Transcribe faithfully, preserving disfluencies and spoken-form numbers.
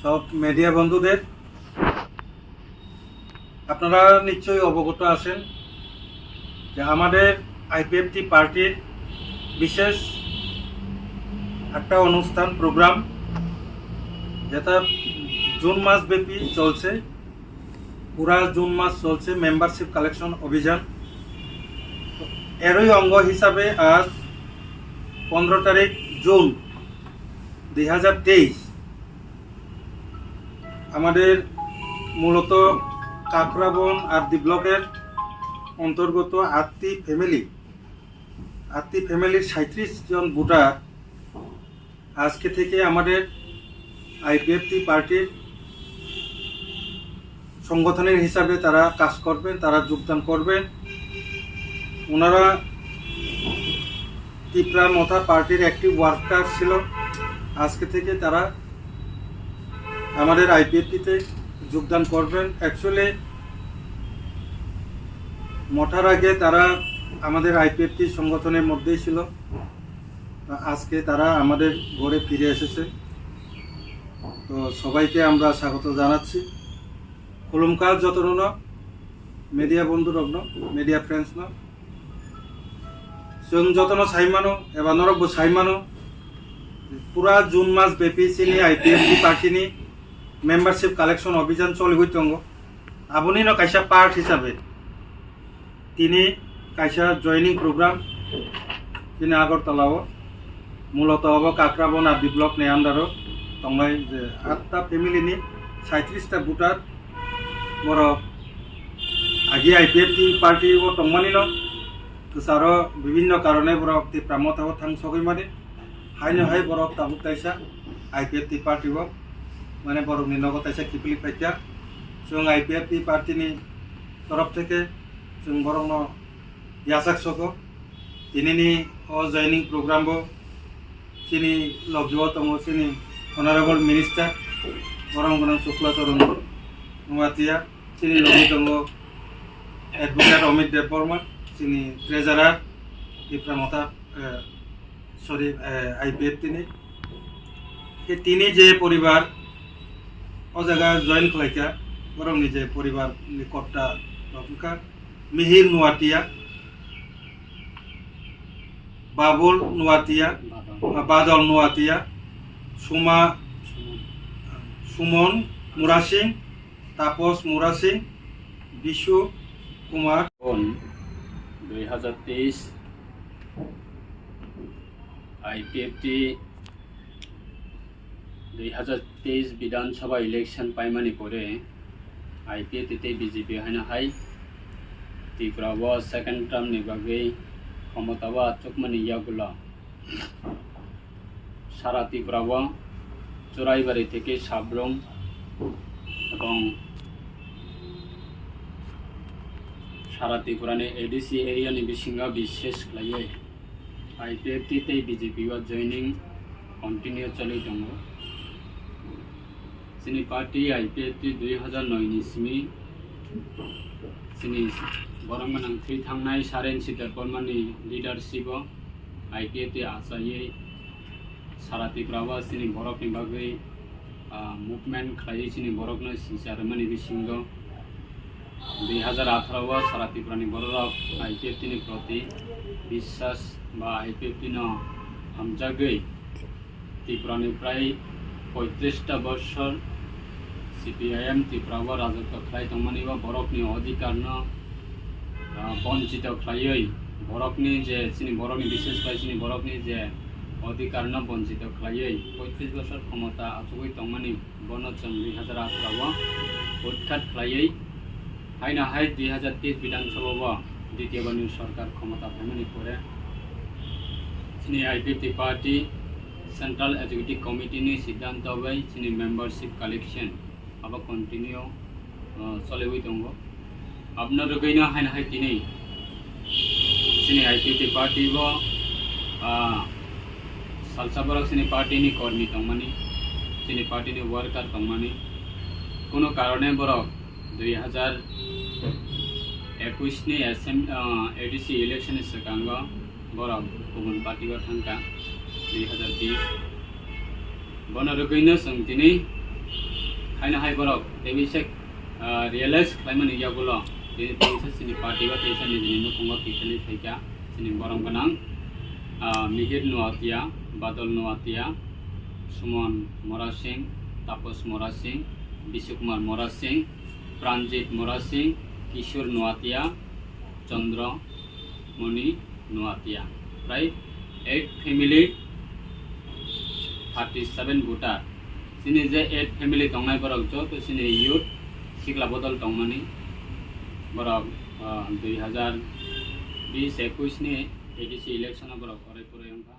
সব মিডিয়া বন্ধুদের, আপনারা নিশ্চয়ই অবগত আছেন যে আমাদের আইপিএফটি পার্টির বিশেষ একটা অনুষ্ঠান, প্রোগ্রাম, যেটা জুন মাস ব্যাপী চলছে। পুরা জুন মাস চলছে মেম্বারশিপ কালেকশন অভিযান। তো এরই অঙ্গ হিসাবে আজ পনেরো তারিখ জুন দুই হাজার তেইশ আমাদের মূলত কাকরাবন আর ডি ব্লকের অন্তর্গত আত্তি ফ্যামিলি, আত্তি ফ্যামিলির সাঁইত্রিশ জন ভোটার আজকে থেকে আমাদের আইপিএফটি পার্টির সংগঠনের হিসাবে তারা কাজ করবেন, তারা যোগদান করবেন। ওনারা তিপ্রা মথা পার্টির অ্যাক্টিভ ওয়ার্কার ছিল, আজকে থেকে তারা আমাদের আইপিএফটিতে যোগদান করবেন। অ্যাকচুয়ালি মথার আগে তারা আমাদের আইপিএফটি সংগঠনের মধ্যেই ছিল, আজকে তারা আমাদের ঘরে ফিরে এসেছে। তো সবাইকে আমরা স্বাগত জানাচ্ছি। খুলুমকা যতন মিডিয়া বন্ধু রগ্ন, মিডিয়া ফ্রেন্ডস ন, চুন যতন সাইমানো এবার নরকবো সাইমানো, পুরা জুন মাস ব্যাপী চিনি আইপিএফটি পার্টিনি মেম্বারশিপ কালেকশন অভিযান চলিবই tongo। Abonino kaisa part hisabe tini kaisa joining program tini Agartala o, muloto obo Kakrabon R D block ni under o tongnai je atta family ni saitris ta voter borok agi IPFT party o tongmani no kwcharo bibinno karone borok Tipra Motha o thang sogwi mani. Haino hai borok tabuk kaisa IPFT party o, mane borokni nogo kaisa kiphilwi phaikha. Chwng IPFT party ni torof theke chwng borokno yachak sogo. Tinini o joining program bo chini logio tongo chini Honorable Minister Borong Gwnang Chukla Charan Nuatia, chini logi tongo Advocate Amit Debbarma, chini Treasurer Tipra Motha, eh, sorry, eh, IPFT ni. Ke tini je poribar o jaga join khlaikha, borokni je poribar ni kotta rok wngkha Mihir Nuatia, Babul Nuatia, Badal. Badal Nuatia, Suma, Sumon Murasing, Tapos Murasing, Bishu Kumar. June dui hazar teis IPFT dui hazar teis Bidhan Sabha election paimani pore IPFT tei BJP haino hai Tripura o second term ni bagwi khomota o achukmani yagulo sara Tripura o Churaibari theke Sabrum ebong sara Tripura ni ADC area ni bisingo bishesh khlaiwi IPFT tei BJP o joining continue choli tongo. Chini party IPFT dui hazar noi ni simi chini borok manang thwi thangnai Saren Sita Debbarma ni leadership o IPFT achaiwi sara Tripura o chini borok ni bagwi, ah, movement khlaiwi chini borok no singcha rwmani bisingo dui hazar atharo o sara Tripura ni borok rok IPFT ni proti biswas ba IPFT no hamjagwi Tripura ni prai poitris ta bosor CPIM Tripura o rajotw khlai tongmani o borok ni odhikar no, ah, bonchito khlaiwi borok ni je chini borok ni bishesh bai chini borok ni je odhikar no bonchito khlaiwi poitris bosor khomota achugwi tongmani. Bono chwng dui hazar atharo o utkhat khlaiwi haino hai dui hazar teis Bidhan Sabha o ditiyo bani sorkar khomota phaimani pore chini IPFT party Central Executive Committee ni siddhanto bai chini membership collection abo continue, uh, choliwi tongo. Aboni rwgwino haino hai tini chini IPFT party bo, ah, salsa borok chini party ni kormi tongmani, chini party ni worker tongmani, kunu karone borok dui hazar ekush ni SM, ah, ADC election ni swkango borok kubun party o thangkha dui hazar bis. Bono rwgwino chwng tini Haino hai borok tebisek, ah, realize khlaimani yagulo, tini tebisa chini party ba tebisa nijini nukhungo kiphilwi phaikha, chini borom gwnang, ah, Mihir Noatia, Badal Noatia, Suman Mora Singh, Tapos Mora Singh, Bishu Kumar Mora Singh, Pranjit Mora Singh, Kishore Noatia, Chandra Moni Noatia. Prai eight family, thirty seven voter. Chini je eight family tongnai borok joto chini youth sikla bodol tongmani. Borok, ah, dui hazar bish ekush ni A D C election o borok orai porai wngkha.